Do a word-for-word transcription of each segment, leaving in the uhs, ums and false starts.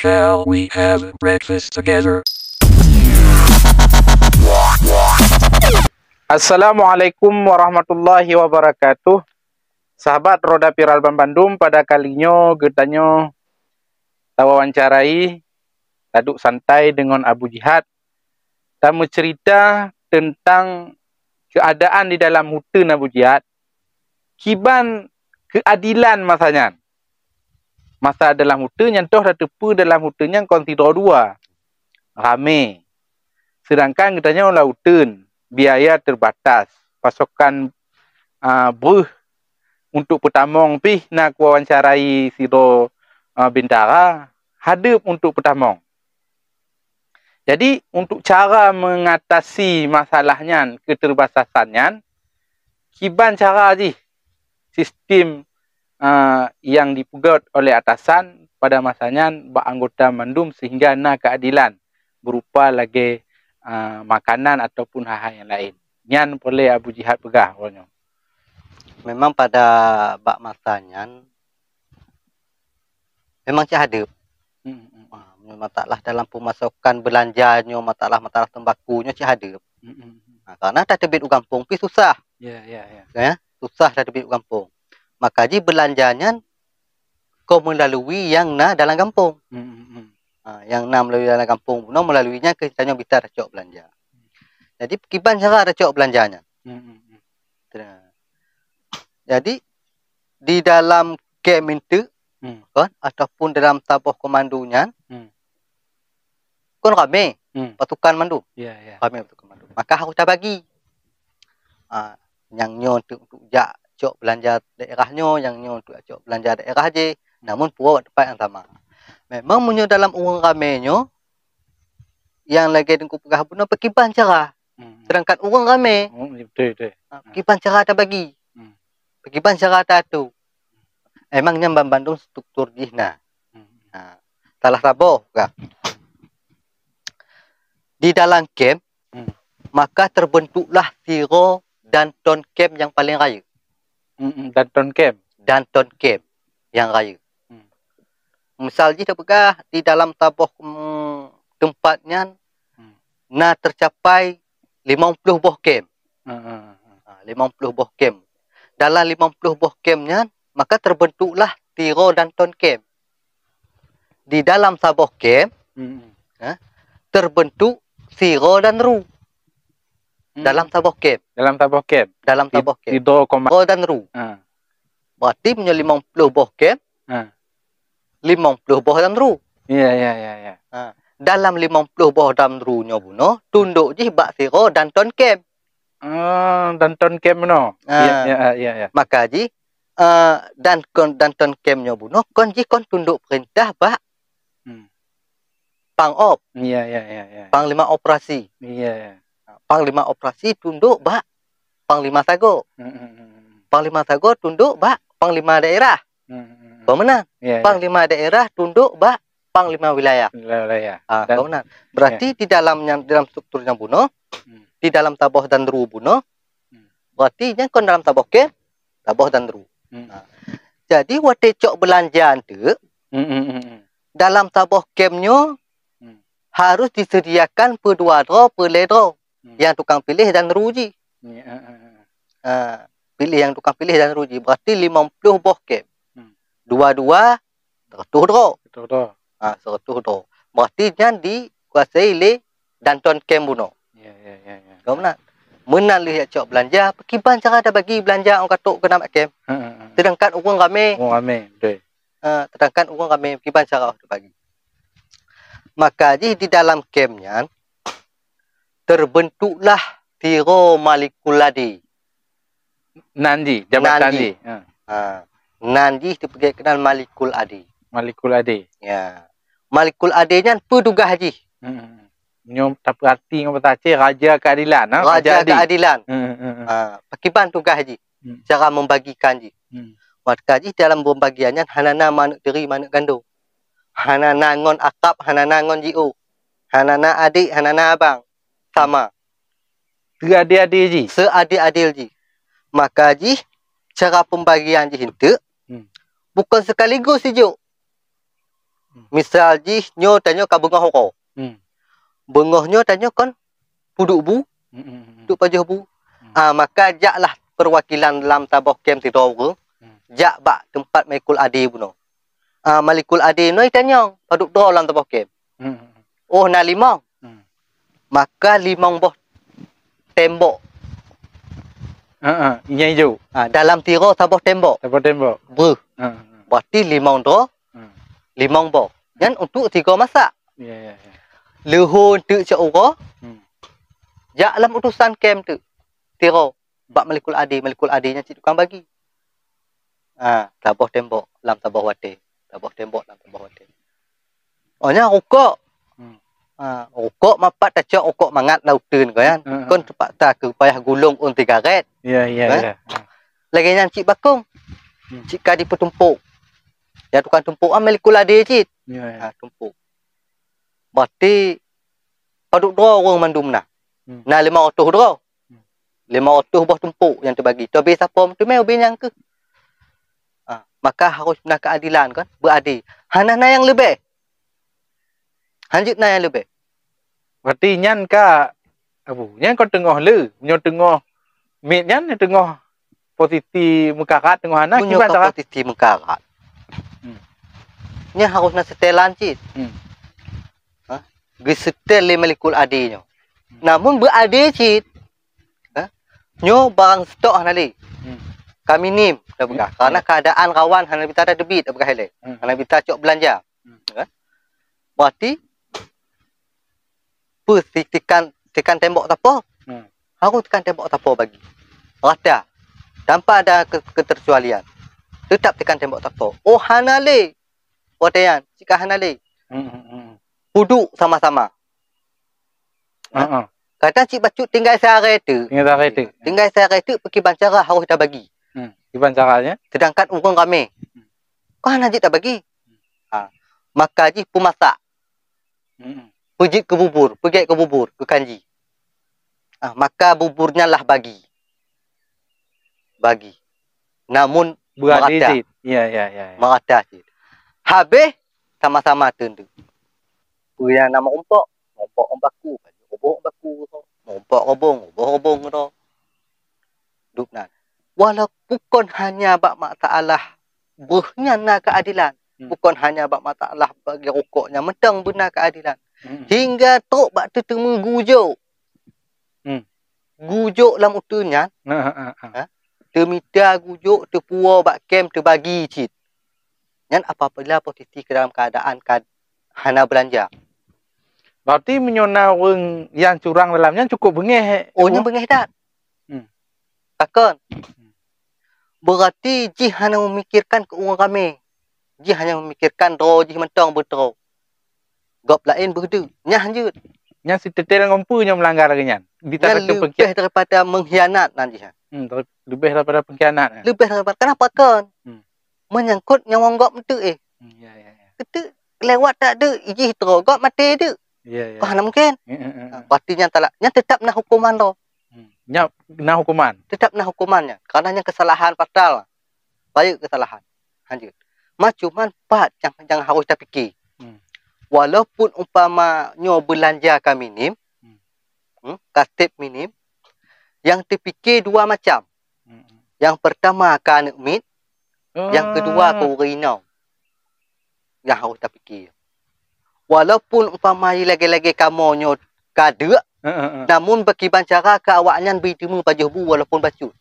Shall we have breakfast together? Assalamualaikum warahmatullahi wabarakatuh. Sahabat Roda Viral Banbandum, pada kali nyoe geutanyoe tawawancarai, taduek santai deungon Abu Jihad, tameuceurita teuntang keuadaan di dalam uteuen Abu Jihad, kiban keuadilan masa nyan. Masa dalam uteuen nyan toh tateupeue dalam uteuen nyan kon sidroe dua, ramé. Seudangkan geutanyoe lam uteuen, biaya teubatas, pasokan, a, beuh untuk peutamong pih na kuwawancarai sidroe, a, bintara, hadeueb untuk peutamong. Jadi, untuk cara mengatasi masalah nyan, keterbatasan nyan, kiban cara jih sistem, a, yang dipeugét oleh atasan pada masa nyan bak anggota mandum sehingga na keadilan berupa lagée, a, makanan ataupun hal-hal nyang laén. Nyan peureulée Abu Jihad peugah uroe nyoe. Memang pada bak masa nyan, memang cit hadeueb. Hmm, hmm. Ha, meunyoe masalah dalam peumasokan beulanja nyoe, masalah-masalah teumbaku nyoe cit hadeueb. Hmm, hmm, hmm. Ha, karena tateubiet u gampông pih susah. Ya, ya, ya. Ya, susah tateubiet u gampông. Maka jih beulanja nyan kon meulalui nyang na dalam gampông. Hmm, hmm, hmm. Ha, nyang na meulalui dalam gampông bunoe, meulalui nyan keuh tanyoe bisa tacok beulanja. Jadi, kiban cara tacok beulanja nyan. Hmm, hmm, hmm. Jadi, di dalam kem eunteuk, Hmm. kon, ataupun dalam saboh komando nyan, Hmm. kon ramé Hmm. pasukan mandum. Ya, ya. Ramé pasukan mandum. Maka harôh tabagi. Ah, nyang nyoe untuk, untuk jak cok beulanja daerah nyoe, nyang nyoe untuk cok beulanja daerah jih. Namun puwoe bak teumpat nyang sama. Memang meunyoe dalam ureuëng ramé nyoe, nyang lagée Teungku peugah bunoe, peukiban cara. Hmm. Seudangkan ureuëng ramé, Hmm, betul, betul. ah, peukiban cara tabagi. Hmm. Peukiban cara taatur. Emang nyan banmandum struktur jih na. Hmm. Ha, salah saboh ka. Di dalam kem, Hmm. maka terbentuklah sidroe danton kem nyang paleng rayeuk. Hmm, hmm, danton kem. Danton kem nyang rayeuk. Hmm. Misal jih tapeugah di dalam saboh, mm, teumpat nyan Hmm. na teucapai limong ploh boh kem. Hmm, hmm, hmm. Ha, limong ploh boh kem. Dalam limong ploh boh kem nyan, maka terbentuklah sidroe danton kem. Di dalam saboh kem, Hmm, hmm. ha, terbentuk sidroe danru. Hmm. Dalam saboh kem. Dalam saboh kem. Dalam Sid-, saboh kem. Sidroe koma- Sidroe danru. Ha. Berarti meunyoe limong ploh boh kem, Ha. limong ploh boh danru. Ya, ya, ya, ya. Ha. Dalam limong ploh boh danru nyoe bunoe, tundok jih bak sidroe danton kem. Ah, danton kem bunoe. Ha. Ya, ya, ya, ya. Maka jih, eh, dan kon, danton kem nyoe bunoe, kon jih kon tundok peurintah bak Hmm. Pangop. Ya, ya, ya, ya. Panglima operasi. Ya, ya. Panglima operasi tundok bak Panglima Sagoe. Hmm, hmm, hmm, hmm. Panglima Sagoe tundok bak Panglima Daerah. Hmm, hmm, hmm. Kon meunan. Ya, ya. Panglima Daerah tundok bak Panglima Wilayah. Wilayah. Ah, Dan kon meunan. Berarti ya. di dalam nyan, dalam struktur nyan bunoe, Hmm. di dalam saboh danru bunoe, Hmm. berarti nyan kon dalam saboh kem, saboh danru. Hmm. Nah, jadi watée cok beulanja eunteuk, Hmm, hmm, hmm, hmm. dalam saboh kem nyoe Hmm. harus disediakan peue dua droe, peue lhée droe. Hmm. Nyang tukang piléh danru jih. Ya, ha, ha, ha. Ha, piléh nyang tukang piléh danru jih. Berarti limong ploh boh kem. Hmm. Dua-dua, seratus droe. Seratus droe. Ha, seratus droe. Berarti nyan dikuasai lé danton kem bunoe. Ya, ya, ya, ya. Kon meunan. Meunan lheueh jak cok beulanja, peukiban cara tabagi beulanja nyang ka trok keunan bak kem. Ha, ha, ha. Seudangkan ureuëng ramé. Ureuëng ramé, beutôi. Ha, seudangkan ureuëng ramé, peukiban cara tabagi. Maka jih di dalam kem nyan, terbentuklah sidroe Malikul Adi. Nan jih, jabatan Nan jih. jih. Ha. Ha. Nan jih teupeugét keunan Malikul Adi. Malikul Adi. Ya. Malikul Adi nyan peue tugaih jih? Hmm, hmm, hmm. Nyoe tapeuarti ngon bahasa Aceh, Raja Keadilan, ha? Raja Raja Adil. Keadilan. Hmm, hmm, hmm, hmm. Ha, peukiban tugaih jih? Hmm. Cara membagikan jih. Hmm. Maka jih dalam pembagian nyan hana na manök tiri, manök gandong. Hana na ngon akab, hana na ngon jiôh. Hana na adék, hana na abang. Sama. Seadil-adil jih. Seadil-adil jih. Maka jih, cara pembagian jih eunteuk, Hmm. bukon sekaligus jijok. Misal jih nyoe tanyoe ka beungoh uroe. Hmm. Beungoh nyoe tanyoe kon peuduek bu, hmm, hmm, hmm, hmm, untuk pajoh bu. Hmm. Ah, maka jaklah perwakilan lam saboh kem sidroe ureuëng, hmm, jak bak teumpat Malikul Adi bunoe. Ah, Malikul Adi nyoe tanyong padub droe lam saboh kem. Hmm, hmm, hmm. Oh, na limong. Hmm. Maka limong boh tembok. Ha, ha, nyang ijo. Ha, dalam tiroe saboh tembok. Saboh tembok. Beuh. Ha, ha. Berarti limong droe, hmm, limong boh. Nyan untuk tiga masak. Ya, ya, ya. Leuhô teuk cok uroe, hmm, jak lam utusan kem teuk. Tiroe. Bak Malikul Adi, Malikul Adi nyan cit tukang bagi. Ha, saboh tembok lam saboh watée. Saboh tembok lam saboh watée. Oh, nyan rukok. Hmm. Ha, rukok mapat tacok rukok mangat lam uteuen ko, kan? Hmm, hmm. Kon teupaksa keu payah gulong ôn sigaret. Ya, ya, kan? Ya. Lagée nyan cit bakong. Hmm. Cit ka dipeutumpok. Ya, tukang tumpok ah Malikul Adi cit. Ya, ya. Ha, tumpok. Berarti padub droe ureuëng mandum na. Hmm. Na limong reutôh droe. Hmm. Limong reutôh boh tumpok nyang teubagi. Tobe sapo meuteumé ubé nyang keuh. Ah, maka harus na keadilan kan, beuadé. Hana na nyang leubeh. Hanjeuet na nyang leubeh. Berarti nyan ka, Abu, nyan kon teungoh le, nyoe teungoh miet nyan teungoh posisi meukarat teungoh hana. Meunyoe kiban ka cara? Posisi meukarat. Hmm. Nyan harus na setelan cit. Hmm. Ha? Geusetel lé Malikul Adi nyoe. Hmm. Namun beuadé cit. Ha? Nyoe barang stok hana lé. Hmm. Ka minim, dah peugah. Hmm. Karena keadaan rawan hana bisa tateubiet, dah peugah ilée. Hmm. Hana bisa cok beulanja. Hmm. Ha? Berarti peue si tikan, tikan tembok sapo? Hmm. Harus tikan tembok sapo bagi. Rata. Tanpa ada ke-, keterkecualian. Tetap tikan tembok sapo. Oh, hana lé. Watée nyan, cit ka hana lé. Hmm, hmm, hmm. Peuduek sama-sama. Ha? Heeh. Kadang cit bacut tinggai siaré teuk. Tinggai siaré teuk. Tinggai siaré teuk, peukiban cara harus tabagi. Hmm. Kiban caranya? Sedangkan ureuëng ramé. Hmm. Kon hana jeuet tabagi. Ha. Maka jih peumasak. Hmm. Peujeuet keu bubur, peugét keu bubur, keu kanji. Ah, maka bubur nyan lah bagi. Bagi. Namun beuadé merata. Cit. Ya, ya, ya, ya. Merata cit. Habéh sama-sama teundeuk. Peue nyang na meurumpok, meurumpok ngon baku, meurumpok ngon baku, meurumpok robong, robong, robong. Dup nan. Walaupun kon hanya bak masalah beuh nyan na keadilan, hmm, bukon hanya bak masalah bagi rukok nyan mantong beuna keadilan. Hmm. Hingga trok bak teuteumé gujok. Hmm. Gujok lam uteuen nyan, ha, ha, ha, ha, teumita gujok, teupuwoe bak kem, teubagi cit. Nyan apabila posisi dalam keadaan ka hana beulanja. Berarti meunyoe na ureuëng nyang curang dalam nyan cukup beungéh, eh? Oh, nyan beungéh that. Hmm. Takon. Hmm. Berarti jih hana memikirkan keu ureuëng ramé. Jih hanya memikirkan droe jih mantong beutroe. Gob laén beudeuk. Nyan hanjeuet. Nyan sitetel ngon peue nyoe meulanggar lagée nyan? Nyan leubeh daripada mengkhianat nan jih. Hmm, ter-, leubeh daripada pengkhianat, eh? Leubeh daripada, kenapa kon? Hmm. Menyangkut nyawöng gob meuteuk, eh. Hmm, ya, ya, ya. Keuteuk lewat tak deuk, ijih troe, gob maté deuk. Ya, ya. Wah, hana mungkin. Ya, ya, ya, ya. Ha, berarti nyan talak. Nyan tetap na hukuman droe. Hmm. Nyan na hukuman. Tetap na hukuman nyan. Karena nyan kesalahan fatal. Bayeuk kesalahan. Hanjeuet. Ma cuman pat nyang, nyang harus tapike. Hmm. Walaupun umpama nyoe beulanja ka minim, hmm, hmm, ka sép minim, nyang teupike dua macam. Hmm. Nyang pertama ka aneuk miet, nyang kedua ka ureuëng inong. Nyang harus tapike. Walaupun umpama lagée-lagée kamoe nyoe ka deuk, heeh, heeh, namun beukiban cara keu awaknyan bri teumé pajoh bu walaupun bacut.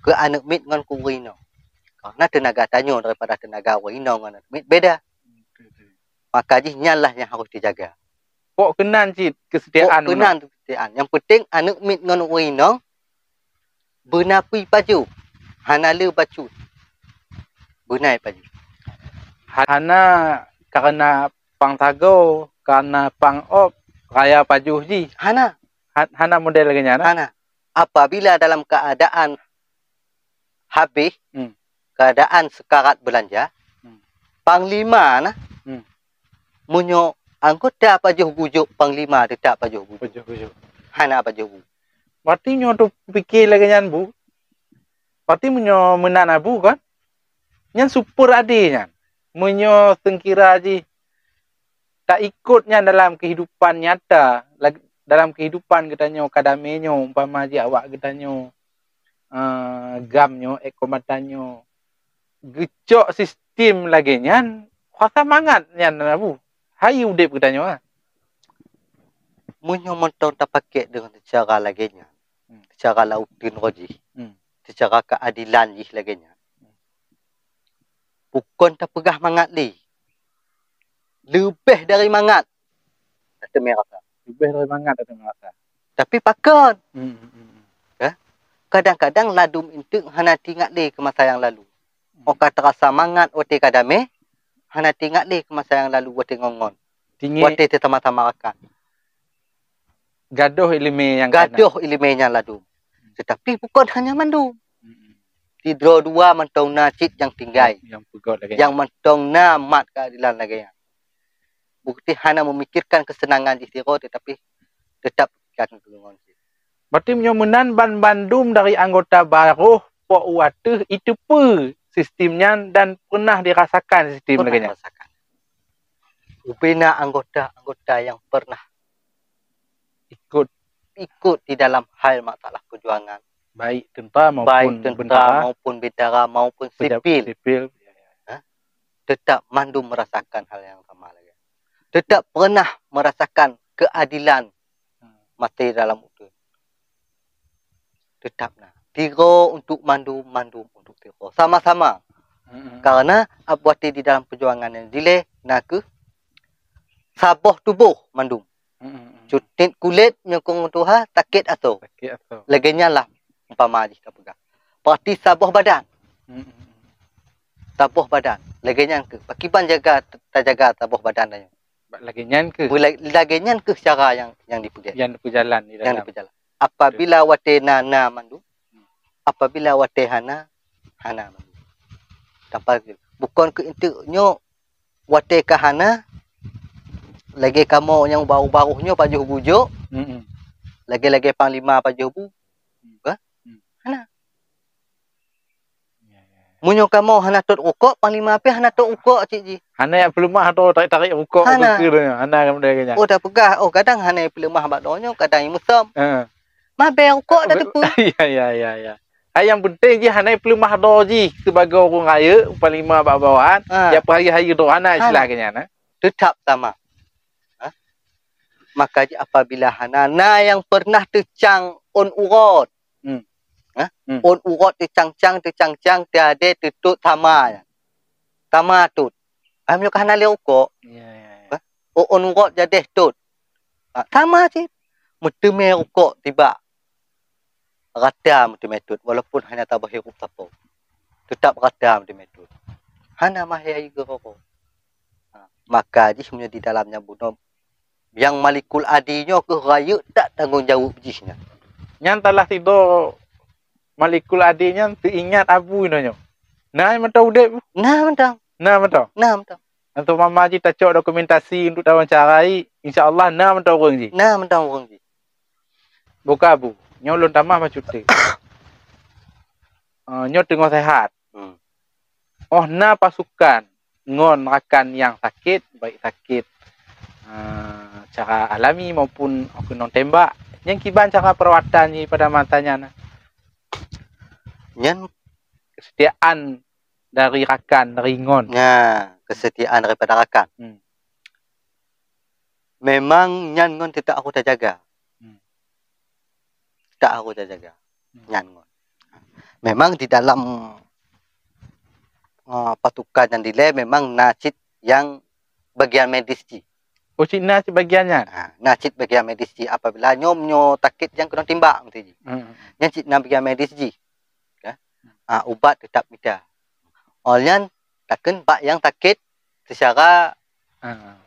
Keu aneuk miet ngon keu ureuëng inong. Karena teunaga tanyoe daripada teunaga ureuëng inong ngon aneuk miet beda. Maka jih nyan lah nyang harus teujaga. Pok keunan cit keusetiaan. Pok keunan keusetiaan. Nyang penting aneuk miet ngon ureuëng inong beuna pih pajoh, hana le bacut. Beuna pajoh. Hana karena pang sagoe, karena pang ôb raya pajoh jih. Hana. Ha-, hana model lagée nyan, eh? Hana. Apabila dalam keadaan habéh, hmm, keadaan seukarat beulanja, hmm, panglima na, hmm, meunyoe anggota pajoh gujok, panglima teutap pajoh gujok. Pajoh gujok. Hana pajoh bu. Berarti nyoe teupike lagée nyan bu. Berarti meunyoe meunan Abu kan, nyan super adé nyan. Meunyoe seungkira jih taikot nyan dalam kehidupan nyata, lag-, dalam kehidupan geutanyoe kadame nyoe, umpama jih awak geutanyoe, eh, GAM nyoe, ék kombatan nyoe, geucok sistem lagée nyan, rasa mangat nyan, Abu. Hai udeb geutanyoe, ah. Meunyoe mantong tapakék deungon cara lagée nyan, Hmm. cara lauteun roh jih, Hmm. secara keadilan jih lagée nyan, Hmm. bukon tapeugah mangat lé. Leubeh dari mangat. Tateumé rasa. Leubeh dari mangat tateumé rasa. Tapi pakon? Hmm, hmm, hmm, hmm. Ya? Kadang-kadang ladum inteuk hana teuingat lé keu masa nyang lalu. Hmm. Óh ka teurasa mangat watée kadame, hana teuingat lé keu masa nyang lalu watée ngon-ngon. Tinggi. Watée teutama-tama rakan. Gadoh iéleumé nyang ka na. Gadoh iéleumé nyang ladum. Teutapi bukon hanya mandum. Hmm. Sidroe dua mantong na cit nyang tinggai. Nyang peugét lagée nyan. Nyang mantong na mat keadilan lagée nyan. Bukti hana memikirkan kesenangan jih sidroe, teutapi teutap pikirkan keungon jih. Berarti meunyoe meunan ban bandum dari anggota barôh po u ateueh iteupeue sistem nyan dan pernah dirasakan sistem lagée nyan? Pernah rasakan. Ubena anggota-anggota yang pernah Ikut. ikut di dalam hal masalah perjuangan. Baik tentara maupun Baik tentara bentara. maupun bentara maupun Peja-, sipil. sipil. Hah? Tetap mandum merasakan hal yang sama lagi. Tetap pernah merasakan keadilan Hmm. mati dalam uteuen. Tetap na. Sidroe untuk mandum, mandum untuk sidroe. Sama-sama. Hmm. Karena abuati di dalam perjuangan nyan dilée na kheueh saboh tuboh mandum. Hmm, hmm, hmm. Cutit kulét nyokong tuha sakét asoe. Sakét asoe. Lagée nyan lah umpama jih tapeugah. Berarti saboh badan. Hmm, hmm, hmm. Saboh badan. Lagée nyan kheueh. Pakiban jaga, tajaga saboh badan tanyoe. Lagée nyan kheueh. Mulai lagée nyan kheueh cara nyang, nyang dipeugét. Nyang dipeujalan di Nyang dalam. dipeujalan. Apabila watée na, na mandum. Hmm. Apabila watée hana, hana mandum. Tanpa bukon keu inteuk nyoe watée ka hana, lagée kamoe nyang barôh-barôh nyoe pajoh bu jok, Mm-mm. lagée-lagée panglima pajoh bu, Hmm. kan? Hmm. Hana. Ya, ya, ya. Meunyoe kamoe hana tot rukok, panglima pih hana tot rukok cit jih. Hana nyang peuleumah droe tarék-tarék rukok Hana. beutôi, hana model nyan. Oh, tapeugah, oh, kadang hana peuleumah bak droe nyoe, kadang meusom. Heeh. Mabée rukok dah Be-, teupeu. Ya, ya, ya, ya. Hai nyang penting jih hana peuleumah droe jih sibagoe ureuëng rayeuk, panglima bak bawahan, Ha. ya peuhai-hai droe hana Hana. istilah keu nyan, eh. Tetap sama. Ha? Maka jih apabila hana, na nyang pernah teucang ôn uroe. Hmm. Ha? Hmm. Ôn uroe teucang-cang, teucang-cang, tiadée teutot sama nyan. Sama tot. Ai meunyoe ka hana lé rukok. Ya, ya, ya. Ha? Oh, ôn uroe jadeh tot. Ha, sama cit. Meuteumé rukok tibak rata meuteumé tot, walaupun hana tabeuhirup sapo. Tetap rata meuteumé tot. Hana mahé ayeue rukok. Ha, maka jih meunyoe di dalam nyang bunoe, nyang malikul adi nyoe kheueh rayeuk that tanggong jaweueb jih nyan. Nyan salah sidroe malikul adi nyan teuingat abu inoe nyoe. Na mantong udeb? Na mantong. Na mantong? Na mantong. Untuk mama jih tacok dokumentasi untuk tawawancarai, insya Allah na mantong ureuëng jih. Na mantong ureuëng jih. Buka abu, nyoe lôn tamah bacut teuk. Eh, nyoe teungoh sehat. Hmm. Oh na pasukan ngon rakan nyang sakét, baik sakét, eh, cara alami maupun keunong tembak, nyang kiban cara perawatan jih pada masa nyan? Nyan kesetiaan dari rakan, dari ngon. Nah, kesetiaan daripada rakan. Hmm. Memang nyan ngon tetap harus tajaga. Hmm. Tetap harus tajaga. Hmm. Nyan ngon. Memang di dalam, ah, pasukan nyang dilée memang na cit nyang bagian medis jih. Oh, cit na cit bagian nyan? Ha, na cit bagian medis jih apabila nyoe, nyoe sakét nyang keunong timbak meusti jih. Hmm. Nyan cit na bagian medis jih. Ya. Ah, ubat tetap mita. Awaknyan takheun bak nyang sakét secara Ah.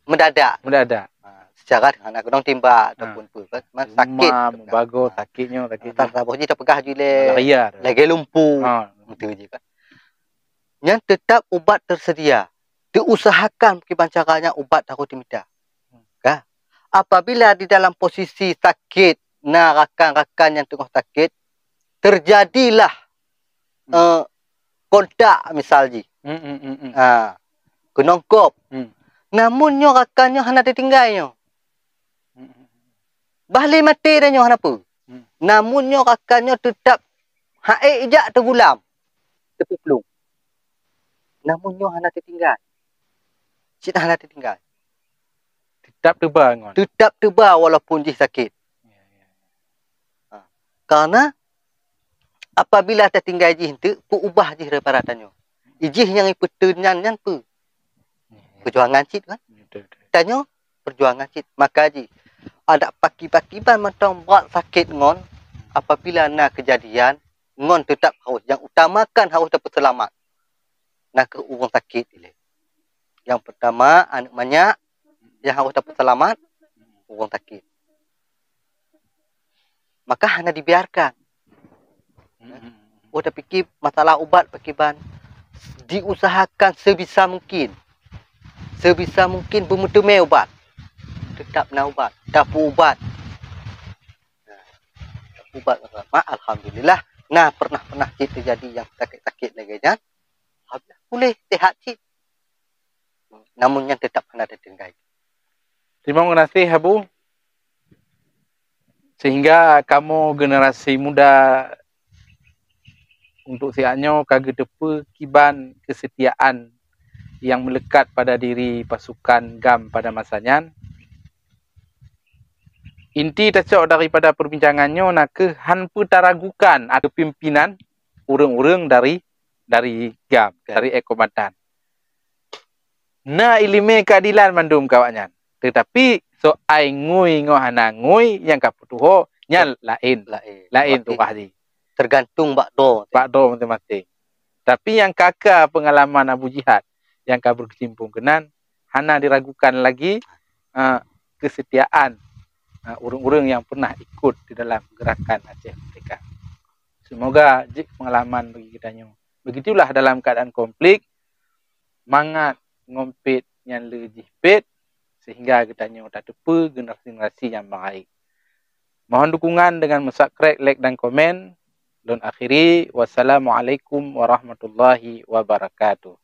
mendadak. Mendadak. Ah, secara hana keunong timbak Ah. ataupun peue kan. Man sakét Demam, tu kan. bagoe, Ah. sakét nyoe, sakét Ah, nyoe. tak saboh jih tapeugah jih lé. Malaria tu. Lagée lumpuh. Ah. Beutôi jih kan. Nyan tetap ubat tersedia. Diusahakan kiban cara nyan ubat harus dimita. Kan? Apabila di dalam posisi sakét na rakan-rakan nyang teungoh sakét, terjadilah, Hmm. eh, kontak misal jih. Hmm, hmm, hmm, hmm. Ha, keunong gob. Hmm. Namun nyoe rakan nyoe hana teutinggai nyoe. Hmm. Bah lé maté dah nyoe hana peue. Hmm. Namun nyoe rakan nyoe teutap ha'ék ijak teugulam, teuplueng. Namun nyoe hana teutinggai. Cit hana teutinggai. Teutap teuba ngon. Teutap teuba walaupun jih sakét. Ya, ya. Ha. Karena apabila tatinggai jih enteuk, peuubah jih daripada tanyoe. Ijih nyang ipeuteun nyan, nyan peue? Ya, ya. Perjuangan cit kan? Betul, betul. Tanyoe perjuangan cit. Maka jih adak pakiban-pakiban mantong brat sakét ngon, apabila na keujadian, ngon teutap harôh, nyang utamakan harôh tapeuseulamat. Na kheueh ureuëng sakét ilée. Nyang peurtama, aneuëk manyak, nyang harôh tapeuseulamat, ureuëng sakét. Maka hana dibiarkan. Hmm. Oh, tapike masalah ubat pakiban, diusahakan sebisa mungkin. Sebisa mungkin beumeuteumé ubat. Teutap na ubat, tapeu ubat. Nah, ubat, mak, alhamdulillah. Nah, pernah-pernah cit teujadi nyang sakét-sakét lagée nyan. Alhamdulillah, puléh, sehat cit. Namun nyan teutap hana teutinggai. Terima kasih, Abu. Sehingga kamoe generasi muda untuk siat nyoe ka geuteupeue kiban kesetiaan yang melekat pada diri pasukan GAM pada masa nyan. Inti tacok daripada perbincangan nyoe na kheueh han peutaragukan ateueh pimpinan ureuëng-ureuëng dari, dari GAM, GAM, dari Kombatan. Na iéleumé keadilan mandum keu awaknyan. Teutapi soai ngui ngon hana ngui nyang ka peutuho nyan laén. Laén. Laén tuah jih. Tergantung bak droe. Bak droe maséng-maséng. Tapi nyang ka ka peungalaman Abu Jihad nyang ka beukeusimpong keunan, hana diragukan lagi, eh, kesetiaan, eh, ureuëng-ureuëng nyang pernah ikut di dalam gerakan Aceh Merdeka. Semoga jeuet peungalaman bagi geutanyoe. Begitulah dalam keadaan konflik, mangat ngon pét nyan le jih pét, sehingga geutanyoe tateupeue generasi-generasi nyang baik. Mohon dukungan dengan mensubscribe, like, dan komen. Lôn akhiri, wassalamualaikum warahmatullahi wabarakatuh.